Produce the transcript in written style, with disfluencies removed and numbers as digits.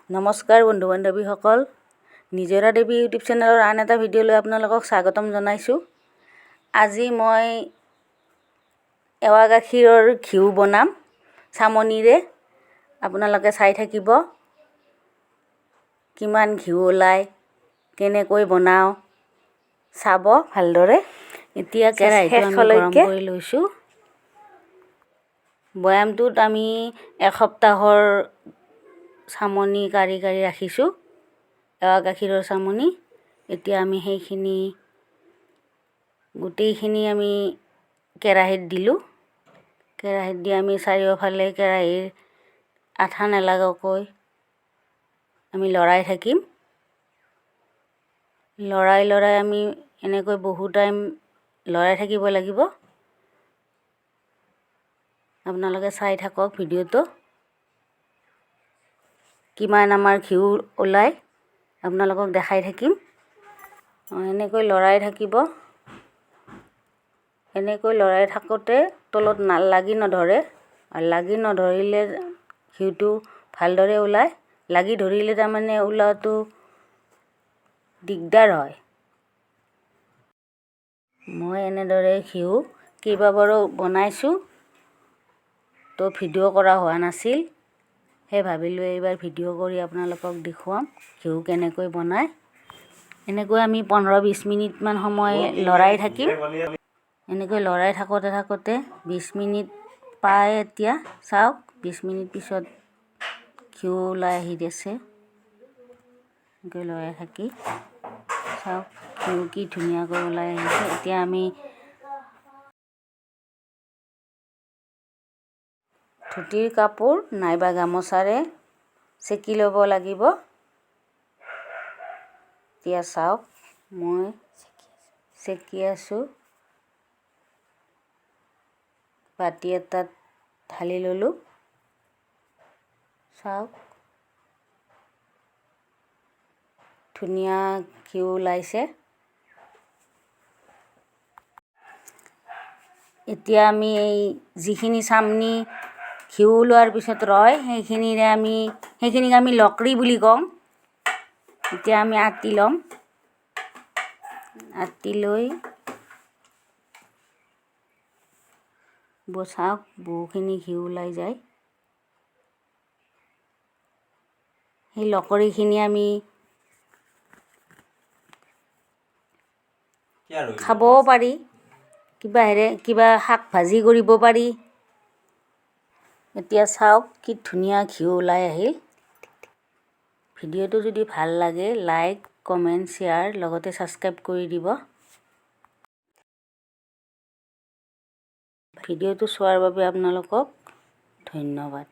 নমস্কাৰ বন্ধু বান্ধৱীসকল, নিজৰা দেৱী ইউটিউব চেনেলৰ আন এটা ভিডিঅ'লৈ আপোনালোকক স্বাগতম জনাইছোঁ। আজি মই এৱা গাখীৰৰ ঘিউ বনাম চামনিৰে। আপোনালোকে চাই থাকিব কিমান ঘিউ ওলায়, কেনেকৈ বনাওঁ চাব ভালদৰে। এতিয়া কেৰাহীটো আমি গৰম কৰি লৈছোঁ। বৈয়ামটোত আমি এসপ্তাহৰ চামনি কাঢ়ি কাঢ়ি ৰাখিছোঁ, এৱা গাখীৰৰ চামনি। এতিয়া আমি সেইখিনি গোটেইখিনি আমি কেৰাহীত দিলোঁ। কেৰাহীত দি আমি চাৰিওফালে কেৰাহীৰ আঠা নেলাগাকৈ আমি লৰাই থাকিম। লৰাই লৰাই আমি এনেকৈ বহু টাইম লৰাই থাকিব লাগিব। আপোনালোকে চাই থাকক ভিডিঅ'টো, কিমান আমাৰ ঘিউ ওলায় আপোনালোকক দেখাই থাকিম। এনেকৈ লৰাই থাকিব। এনেকৈ লৰাই থাকোঁতে তলত লাগি নধৰে, আৰু লাগি নধৰিলে ঘিউটো ভালদৰে ওলায়। লাগি ধৰিলে তাৰমানে ওলোৱাটো দিগদাৰ হয়। মই এনেদৰে ঘিউ কেইবাবাৰো বনাইছোঁ, তো ভিডিঅ' কৰা হোৱা নাছিল। সেই ভাবিলোঁ এইবাৰ ভিডিঅ' কৰি আপোনালোকক দেখুৱাম ঘিউ কেনেকৈ বনায়। এনেকৈ আমি 15-20 মিনিটমান সময় লৰাই থাকিম। এনেকৈ লৰাই থাকোঁতে থাকোঁতে 20 মিনিট পায়। এতিয়া চাওক 20 মিনিট পিছত ঘিউ ওলাই আহি দিছে। এনেকৈ লৰাই থাকি চাওক ঘিউ কি ধুনীয়াকৈ ওলাই আহিছে। এতিয়া আমি ধুতিৰ কাপোৰ নাইবা গামোচাৰে চেকি ল'ব লাগিব। এতিয়া চাওক মই চেকি আছোঁ। বাতি এটাত ঢালি ল'লোঁ। চাওক ধুনীয়া ঘিউ ওলাইছে। এতিয়া আমি এই যিখিনি চামনি ঘিউ ওলোৱাৰ পিছত ৰয়, সেইখিনিক আমি লকৰি বুলি কওঁ। এতিয়া আমি আঁতি ল'ম। আঁতি লৈ চাওক বহুখিনি ঘিউ ওলাই যায়। সেই লকৰিখিনি আমি খাবও পাৰি, কিবা শাক ভাজি কৰিব পাৰি। এতিয়া চাওক কি ধুনীয়া ঘিউ ওলাই আহিল। ভিডিঅ'টো যদি ভাল লাগে লাইক, কমেণ্ট, শ্বেয়াৰ লগতে ছাবস্ক্ৰাইব কৰি দিব। ভিডিঅ'টো চোৱাৰ বাবে আপোনালোকক ধন্যবাদ।